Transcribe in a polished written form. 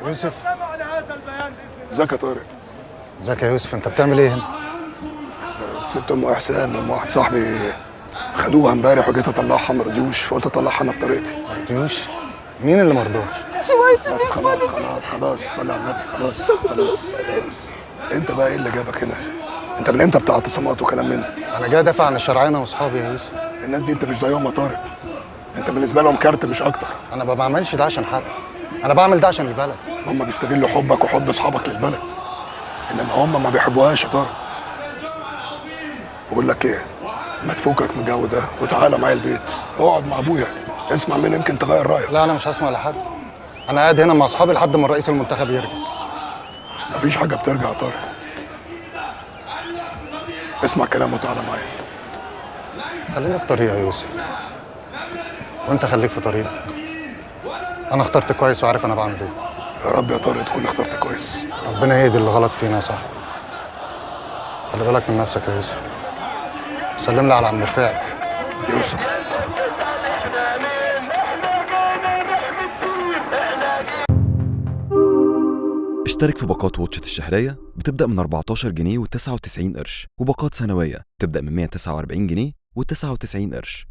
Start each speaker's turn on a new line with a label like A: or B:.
A: يوسف.
B: ازيك يا طارق؟
A: ازيك يا يوسف، انت بتعمل ايه هنا؟
B: سبت ام احسان ام واحد صاحبي خدوها امبارح وجيت اطلعها ما رضيوش، فقلت اطلعها انا بطريقتي.
A: ما رضيوش؟ مين اللي ما رضوش؟
B: بس خلاص خلاص خلاص، صلي على النبي. خلاص خلاص خلاص. انت بقى ايه اللي جابك هنا؟ انت من امتى بتاع اعتصامات وكلام من ده؟
A: انا جاي ادافع عن الشرعية انا واصحابي يا يوسف.
B: الناس دي انت مش زيهم يا طارق، انت بالنسبة لهم كارت مش اكتر.
A: انا ما بعملش ده عشان حد، انا بعمل ده عشان البلد.
B: هم بيستغلوا حبك وحب اصحابك للبلد، انما هم ما بيحبوهاش يا طارق. بقول لك ايه، ما تفكك من الجو ده وتعالى معايا البيت، اقعد مع ابويا اسمع مني يمكن تغير رايك.
A: لا انا مش هسمع لحد، انا قاعد هنا مع اصحابي لحد ما الرئيس المنتخب يرجع.
B: مفيش حاجة بترجع يا طارق، اسمع كلامه وتعالى معايا.
A: خلينا في طريقي يا يوسف، وانت خليك في طريقك. انا اخترت كويس وعارف انا بعمل ايه.
B: يا رب يا طارق تكون اخترت كويس.
A: ربنا يهدي اللي غلط فينا يا صاحبي. خلي بالك من نفسك يا يوسف. سلم لي على عم رفاعي.
B: يوسف.
C: اشترك في باقات واتشت الشهرية بتبدأ من 14 جنيه و99 قرش، وباقات سنوية بتبدأ من 149 جنيه و99 قرش.